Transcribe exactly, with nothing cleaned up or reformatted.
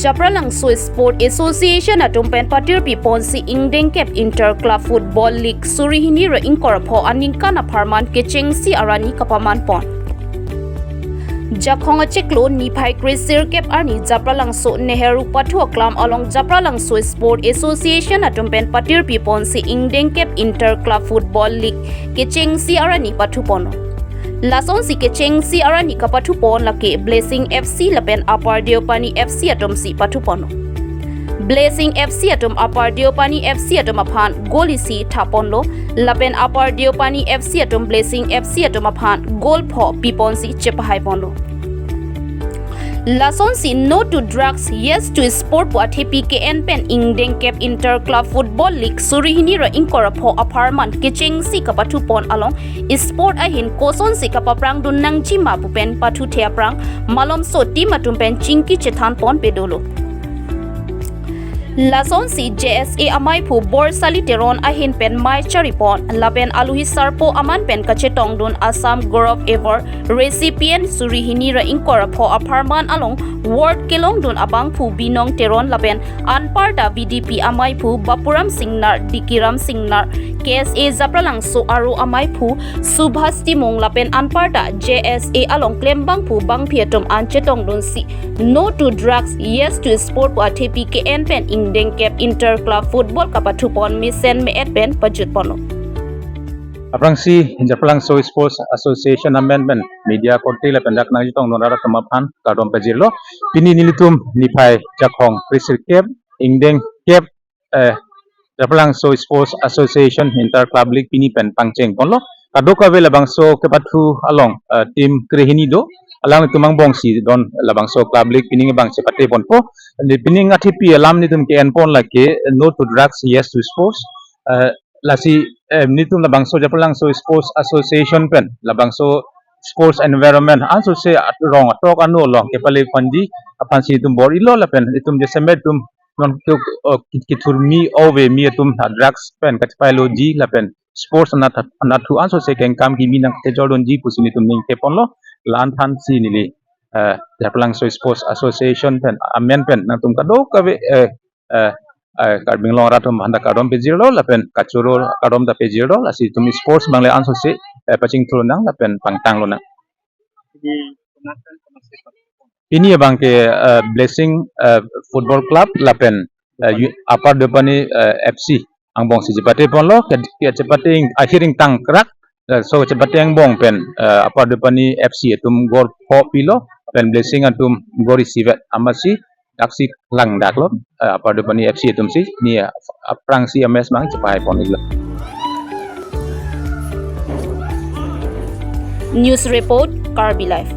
Japralangso Sport Association atum pen patirpi ponsi ingdengkep Inter Club Football League suri hini ra ingkoi ra pho aningkan apharman kechengsi arani kapaman pon. Jakhong achiklo niphai kresirkep arni Japralangso Nehru Pathu Aklam along Japralangso Sport Association atum pen patirpi ponsi ingdengkep Inter Club Football League kechengsi arani pathu pon. Lasonsi kechengsi arani kapathu pon lake Blessing F C lapen Upper Deopani F C atumsi pathu pon. Blessing F C atum Upper Deopani F C atum aphan goal isi tha ponlo, lapen Upper Deopani F C atum Blessing F C atum aphan goal pho pi ponsi chepahai ponlo. Lasonsi No to Drugs, Yes to Sport pu athepi ke-en pen ingdengkep Inter Club Football League suri hini ra ingkoi ra pho apharman kechengsi kapathu pon along sport ahin kosonsi kapaprang dun nangji ma pu pen pathuthe aphrang malomso team atum pen chingki chethan ponpe dolo. Lasonsi J S A amaiphu Borsali Teron ahin pen mei chari pon lapen aluhi sarpo aman pen kachetongdun Assam Gaurav Award recipient suri hini ra ingkoi ra pho apharman along ward kelongdun abangphu Binong Teron lapen anparta V D P amaiphu Bapuram Singnar, Dikiram Singnar, K S A Japralangso aro amaiphu Subhas Timung lapen anparta J S A along klembangphu bangphi atum an chetongdunsi No to Drugs, Yes to Sport pu athepi ke-en pen ingdengkep Inter Club Football kapathu pon mesen me-et pen pajut ponlo. Aphrangsi Japralangso Sports Association amen pen media korte lapen dak nangchetongdun rat atum aphan kardom pajirlo. Pini nelitum niphai Jakhong kresirkep ingdengkep, eh, Japralangso Sports Association Inter Club League pini pen pangcheng ponlo. Kadokave labangso kepathu along, eh, team krehini do. Alanglitum angbongsi don labangso club league pini abang chepate ponpo. Pini athepi alam nelitum ke-en pon lake No to Drugs, Yes to Sports. Eh, lasi, eh, nelitum labangso Japralangso Sports Association pen labangso sports environment ansose at-, rong atok ano along kepale ponji aphansi nelitum bor-ilo lapen nelitum jasemet atum non tu, oh, ki-, kithurmi ove mi atum ha drugs pen kachepailo ji lapen sports anat, anat thu ansose kengkam kimi nangkejordunji pusi nelitum ningke ponlo. La-an thansi neli, eh, Japralangso Sports Association pen amen pen nangtum kadokave, eh, eh, eh, Karbi Anglong rat atum aphan ta kardom pajirlo lapen kachoro kardom ta pajirlo, lasi nelitum sports abang le ansose, eh, pachingthur nang lapen pangtang lonang. Pini abang ke, eh, Blessing, eh, Football Club lapen, eh, Yu-, Upper Deopani, eh, F C angbongsi chepate ponlo, ke, ke chepate ing-, ahiring tangkrak, eh, so chepate angbong pen, eh, Upper Deopani F C atum goal pho pilo, pen Blessing atum goal isivet amatsi daksi langdaklo, eh, Upper Deopani F C atumsi, ni, eh, aphrangsi ames mang chepahai pon-iklo. News report, Karbi Live.